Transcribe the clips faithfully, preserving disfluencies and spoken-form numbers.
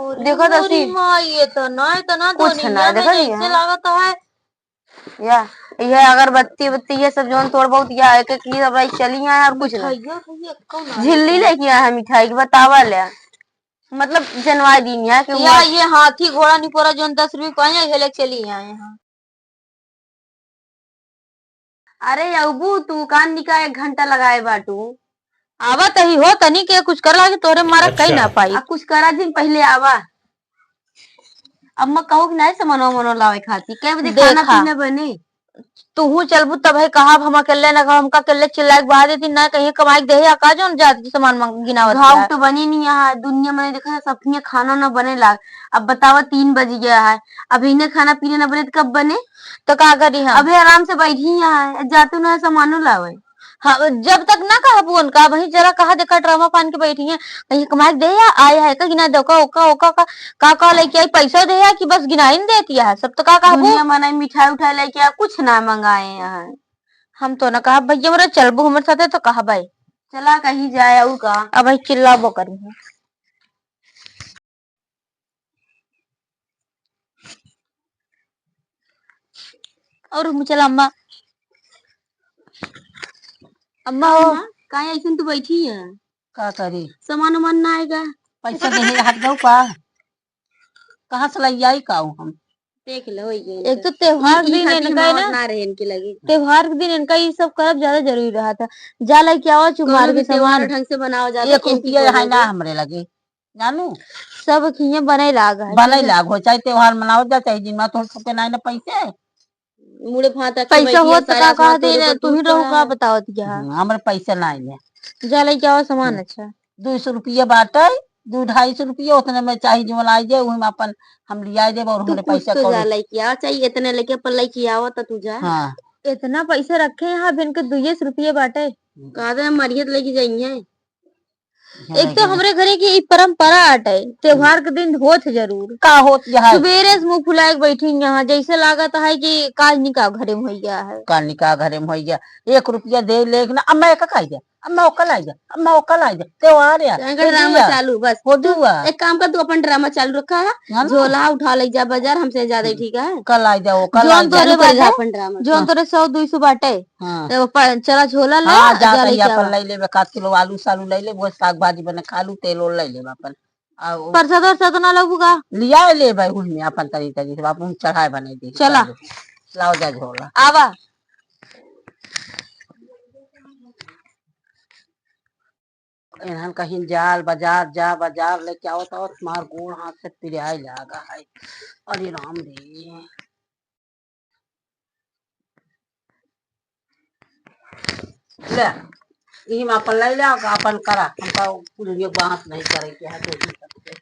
देखो तो मोरी सी। माँ, ये तो ना, ये तो ना कुछ ना, दुनिया में देखो ये जैसे है। लागत है। या, ये अगरबत्ती बत्ती, ये सब जौन तोड़ बहुत, या एक एक चीज अब चली आए और कुछ ना। मिठाइया, भैया, कौन आ झिल्ली गया? लेके आए हैं मिठाई की, बतावा ले। मतलब जनवाई दिन है कि या, वो ये हाथी घोड़ा निपोरा जौन दस रुपये को आए हैं, ये लेके चली आए हैं। अरे अबू, तू कान निका एक घंटा लगाए बाटू। आवा तही हो, तनी के कुछ कर लागे, तोरे मारा कहीं ना अच्छा। पाई। आ, कुछ करा दिन पहले आवा। अब मैं कहूँ कि नहीं सामान वामान लावे खाती, कह बजे खाना देखा। पीना बने। तूहू चलबू तब है, कहा हम अकेले ना, हमका अकेले चिल्लाए के बहा देती ना, कहीं कमाई के देहे, आ का जौन जात की सामान मंग-, गिनावत घाव है। तो बनी नहीं यहाँ, दुनिया में देखा, सब खाना ना बने लाग। अब बतावा, तीन बज गया है, अब इन्हें खाना पीना ना बने तो कब बने? तो का करी हम? अबे आराम से बैठी यहाँ है, जातू ना सामानो लावे। हाँ, जब तक ना कहबू उनका, वही जरा कहा देखा ड्रामा पान के बैठी हैं, कहीं कमाई के दे या आया है, का कि ना दे, ओका, ओका, ओका, का, का, का लेके आई, पैसा दे या कि बस गिनाई न देती है, सब तो का कहबू? दुनिया मनाई मिठाई उठाई लेके आ, कुछ ना मंगाए यहाँ। हम तो ना कहब भैया, मोरे चलबू हमरे साथे तो कहबे। चला कहीं जाए और का। अब भाई चिल्लाबो करी है। और हम चला अम्मा। अम्मा हो। अम्मा, काहे ऐसन तू बैठी है? का करी? सामान उमान ना आएगा। पैसा देहे हाथ गऊ का? कहाँ से लई आई का हम? देख लो, ये एक तो त्योहार के दिन इनका है ना, ना रहे इनके लगे। त्योहार के दिन इनका ये सब करब ज्यादा जरूरी रहा था। जा लेके आवा चुमार के सामान। ढंग से बनावा जाता है, एक रुपया है ना हमरे लगे। जानू? सब खिए बने लाग है। बने लाग हो, चाहे त्योहार मनावत जा, चाहे जिनवा तोड़ सके ना, ना पैसे। मुड़े भात पैसा होत तो का कहत है, तू ही रहो का बतावत क्या? हम्म, हमरे पैसे ना आइले। जा लेके आवा सामान। हम्म। अच्छा। दो सौ रुपया बाटे, दो ढाई सौ रुपया, उतने में चाहे जो लाई जाए, वही में अपन हम लिया देब और हमरे पैसा कौड़ी। जा लेके आवा, चाहे इतने लेके अपन लेके आवा तो तू जा। हाँ। इतना पैसा रखे हैं, अब इनके दुइये सौ रुपया बाटे। हम्म। कह दे, मरियत लेके जाइए। एक तो हमरे घरे की ई परंपरा आटे, त्योहार के दिन होत जरूर। का होत है? सुबेरे से मुंह फुलाए के बैठी यहाँ, जैसे लागत है कि काज निकाह घरे में होई गया है। काज निकाह घरे में होई गया। एक रुपया दे लेके ना, अम्मा एक खाई जा, अम्मा ओका लाई जा, अम्मा ओका लाई जा, त्योहार है। तो इनका ड्रामा चालू बस। हो दुआ। एक काम कर, तू अपन ड्रामा चालू रखा है, हाँ ना? झोला उठा ले जा बाजार, हमसे ज्यादा ही ठीक है। कल आ जाओ, कल आ जाओ। चालू कर जा अपन ड्रामा। जौन तोरे सौ दुई सौ बाटे, हाँ। तो प-, चला झोला ले, हाँ, जा जा तनी लेके अपन आवा। ले लेबे, एक आध किलो आलू सालू ले लेबे, साग भाजी बने खा लू, तेल ओल ले लेबे अपन। आ, ओ प्रसाद वरसाद ना लेबू का? लिया लेबे, हुल में अपन तनी तनी से बापू चढ़ाए बने दे। चला। लाओ जा झोला। आवा। इन्हन कहीं जाल बाजार, जा बाजार लेके आवत आवत मार गोड़ हाथ से पिराए लागा है। अरे राम रे। ले, इही में अपन ले ले, अपन करा, हमका कुल ये बात नहीं करे के है, तो ही करते।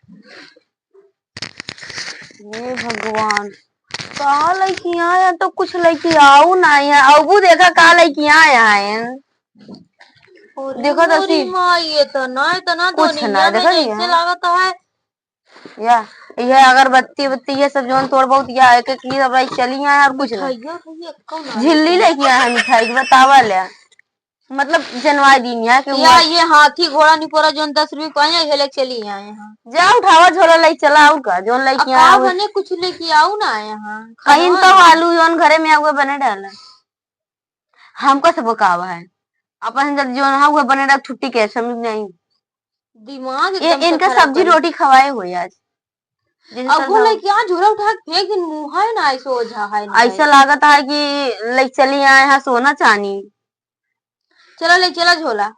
हे भगवान, का लइके आए हैं? तो कुछ लइके आऊ ना है, अबू देखा का लइके आए हैं। अरे देखो तो मोरी सी। माँ, ये तो ना, ये तो ना कुछ दुनिया ना, में देखो जैसे ये। लागत है। या, ये अगरबत्ती बत्ती, ये सब जौन तोड़ बहुत, या एक एक चीज अब चली आए और कुछ ना। मिठाइया, भैया, कौन आ झिल्ली गया? लेके आए हैं मिठाई की, बतावा ले। मतलब जनवाई दिन यहाँ के या हुआ। ये हाथी घोड़ा निपोरा जौन दस रुपये को आए, ये लेके चली आए हैं। जा उठावा झोला लेके चला, और का, जौन लेके अब आए का हो। बने, कुछ लेके आऊ ना आए हैं। कहीं तो आलू जौन घरे में हुए बने डाला। हमको सब कावा है। अपन जब जौन है हुए बने डाल छुट्टी के, समझ नहीं। दिमाग ये एकदम से इनका खराब सब्जी कर रोटी खवाए हुए आज। जैसे अब वो सब लेके आ झोला उठा के फेंक दिन, मुँह है ना, ऐसे ओझा है ना ऐसा है। लागत है कि ले चली आए हैं सोना चांदी। चला ले चला झोला।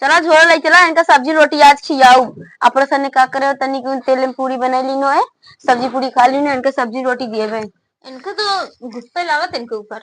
चला झोला ले चला, इनका सब्जी रोटी आज खियाऊ। अपने सने का करे, तनी कुन तेल में पूरी बनाई लीनो है, सब्जी पूरी खा लीनो, इनका सब्जी रोटी दिए बे। इनका तो गुस्सा लागत इनके ऊपर।